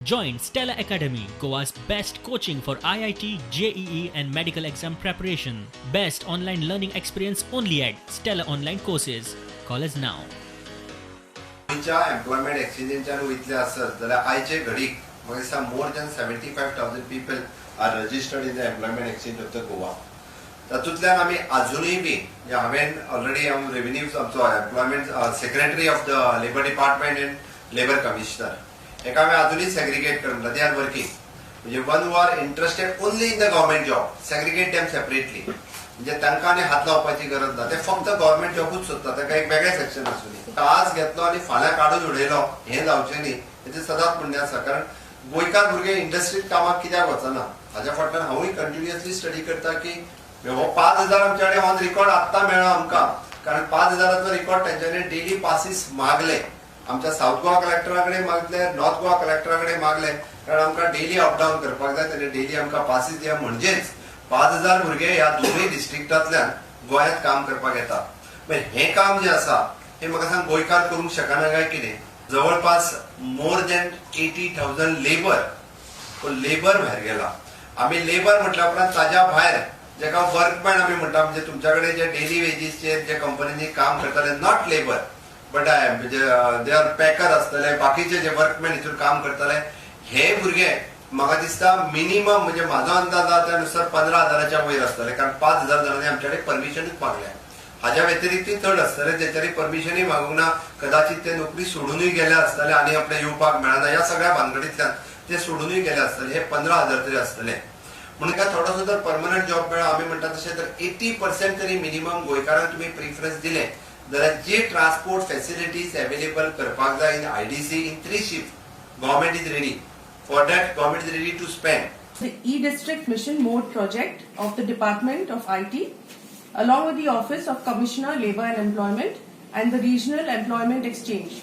Join Stella Academy, Goa's best coaching for IIT, JEE, and medical exam preparation. Best online learning experience only at Stella Online Courses. Call us now. गोंयच्या employment एक्सचेंजीच्यान वयतले आसत जाल्यार आयचे घडीक म्हाका दिसता more than 75,000 people are registered in the employment exchange of the Goa. तातूंतल्यान आमी आजुनूय बी म्हणजे हांवें ऑलरेडी हांव रेविन्यू आमचो employment secretary of the labour department and labour commissioner हेका हांवें आजुनूय सेग्रिगेट कर म्हणटा. They are working, म्हणजे one who are interested only in the government job, segregate them separately. म्हणजे तांकां आनी हात लावपाची गरज ना, ते फक्त गव्हर्मेंट जॉबूच सोदता, ताका एक वेगळें सेक्शन आसूं. आज घेतलो आनी फाल्यां काडून उडयलो हें जावचें न्ही, हेचें सदांच म्हणणें आसा. कारण गोंयकार भुरगे इंडस्ट्रीत कामाक कित्याक वचना, हाज्या फाटल्यान हांवूय कंटिन्युअसली स्टडी करता की हो 5,000 आमच्या कडेन ऑन रिकॉर्ड आत्तां मेळ्ळो आमकां, कारण 5,000चो रिकॉर्ड तेंच्यांनी डेली पासीस मागले, आमच्या सावथ गोवा कलेक्टरा कडेन मागले, नॉर्थ गोवा कलेक्टरा कडेन मागले, कारण आमकां डेली अपडावन करपाक जाय, तेणे डेली आमकां पासीस दिया. म्हणजेच 5,000 भुरगे ह्या दोनूय डिस्ट्रिक्टांतल्यान गोंयांत काम करपाक येता. मागीर हें काम जें आसा हें म्हाका सांग, गोंयकार करूंक शकना काय कितें? जवळपास more than 80,000 labour labour भायर गेला. आमी लेबर म्हटल्या उपरांत ताज्या भायर जेका वर्कमॅन आमी म्हणटा, म्हणजे तुमच्या कडेन जे डेली वेजीसचेर जे कंपनींनी काम करताले, not labour but I म्हणजे they are packer आसतले, बाकीचे जे वर्कमॅन हितून काम करताले, हे भुरगे म्हाका दिसता मिनिमम, म्हणजे म्हाजो अंदाज आहा त्या नुसार 15,000च्या वयर आसतले, कारण 5,000 जाणांनी आमच्या कडेन परमिशनूच मागल्या. हाज्या व्यतिरिक्त चड आसतले जेच्यानी परमिशनूय मागूंक ना. कदाचित ते नोकरी सोडूनय गेले आसतले आनी आपल्या येवपाक मेळना ह्या सगळ्या भानगडींतल्यान ते सोडूनय गेले आसतले. हे 15,000 तरी आसतले. म्हणून काय थोडोसो जर परमनंट जॉब मेळ्ळो, आमी म्हणटा तशें तर 80% तरी मिनिमम गोंयकारांक तुमी प्रिफरन्स दिले जाल्यार जी ट्रान्सपोर्ट फेसिलिटीज अवेलेबल करपाक जाय in IDC in three shift, government is ready for that, government is ready to spend. The e-District Mission Mode project of the Department of IT, along with the Office of Commissioner Labour and Employment and the Regional Employment Exchange.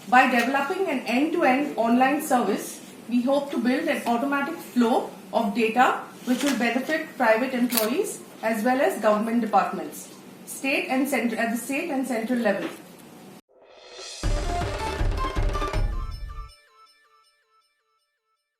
By developing an end-to-end online service, we hope to build an automatic flow of data which will benefit private employees as well as government departments, state and cent- at the state and central level.